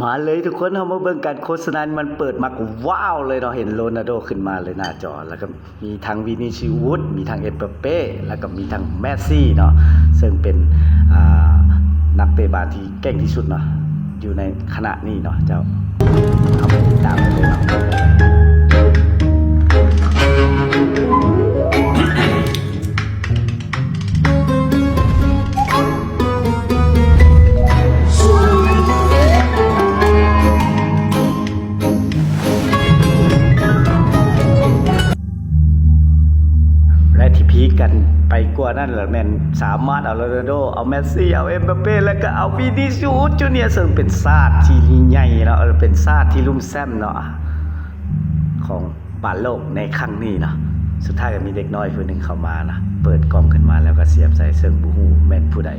ມາເລີຍທຸກຄົນ ເຮົາມາເບິ່ງກັນ ໂຄສະນານີ້ມັນເປີດມາກະວ້າວເລີຍເນາະ ເຫັນໂຣນັນໂດຂຶ້ນມາເລີຍໜ້າຈໍ ແລ້ວກໍມີທັງວິນີຊີອຸດ ມີທັງເອັມບາເປ ແລ້ວກໍມີທັງແມດຊີເນາະ ເຊິ່ງເປັນ ອ່າ ນັກເຕະບານທີ່ເກັ່ງທີ່ສຸດເນາະ ຢູ່ໃນຂະນະນີ້ເນາະເຈົ້າ ເຮົາໄປຕິດຕາມກັນເລີຍເນາະ. ແລະທີ່ພີກກັນໄປກວ່ານັ້ນລະແມ່ນສາມາດເອົາໂຣນັນໂດ ເອົາແມດຊີ ເອົາເອັມບາເປ ແລະກໍເອົາວິນີຊີອຸດຈູເນຍ ເຊິ່ງເປັນຊາດທີ່ໃຫຍ່ເນາະ ເປັນຊາດທີ່ລຸ່ມແຊມເນາະ ຂອງ ບານໂລກໃນຄັ້ງນີ້ເນາະ ສຸດທ້າຍກໍມີເດັກນ້ອຍຜູ້ໜຶ່ງເຂົ້າມານະ ເປີດກ່ອງຂຶ້ນມາແລ້ວກໍສຽບໃສ່ ເຊິ່ງບໍ່ຮູ້ແມ່ນຜູ້ໃດ